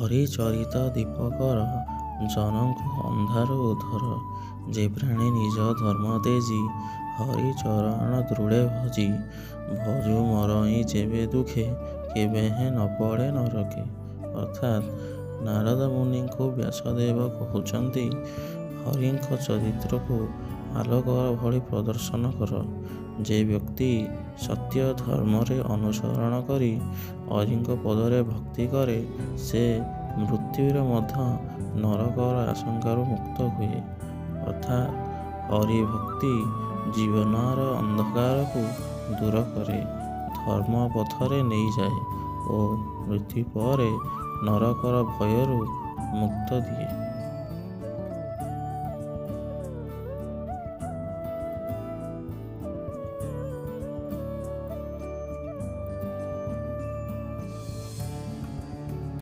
ହରି ଚରିତ ଦୀପକର, ଜନଙ୍କୁ ଅନ୍ଧାରୁ ଉଦ୍ଧର। ଯେ ପ୍ରାଣୀ ନିଜ ଧର୍ମ ତେଜି, ହରି ଚରଣ ଦୃଢ଼େ ଭଜି। ଭଜୁ ମରଇ ଯେବେ ଦୁଃଖେ, କେବେହେଁ ନ ପଡ଼େ ନରକେ। ଅର୍ଥାତ୍ ନାରଦ ମୁନିଙ୍କୁ ବ୍ୟାସଦେବ କହୁଛନ୍ତି, ହରିଙ୍କ ଚରିତ୍ରକୁ ଆଲୋକ ଭଳି ପ୍ରଦର୍ଶନ କର। ଯେ ବ୍ୟକ୍ତି ସତ୍ୟ ଧର୍ମରେ ଅନୁସରଣ କରି ହରିଙ୍କ ପଦରେ ଭକ୍ତି କରେ, ସେ ମୃତ୍ୟୁରେ ମଧ୍ୟ ନରକର ଆଶଙ୍କାରୁ ମୁକ୍ତ ହୁଏ। ଅର୍ଥାତ୍ ହରି ଭକ୍ତି ଜୀବନର ଅନ୍ଧକାରକୁ ଦୂର କରେ, ଧର୍ମ ପଥରେ ନେଇଯାଏ ଓ ମୃତ୍ୟୁ ପରେ ନରକର ଭୟରୁ ମୁକ୍ତ ଦିଏ।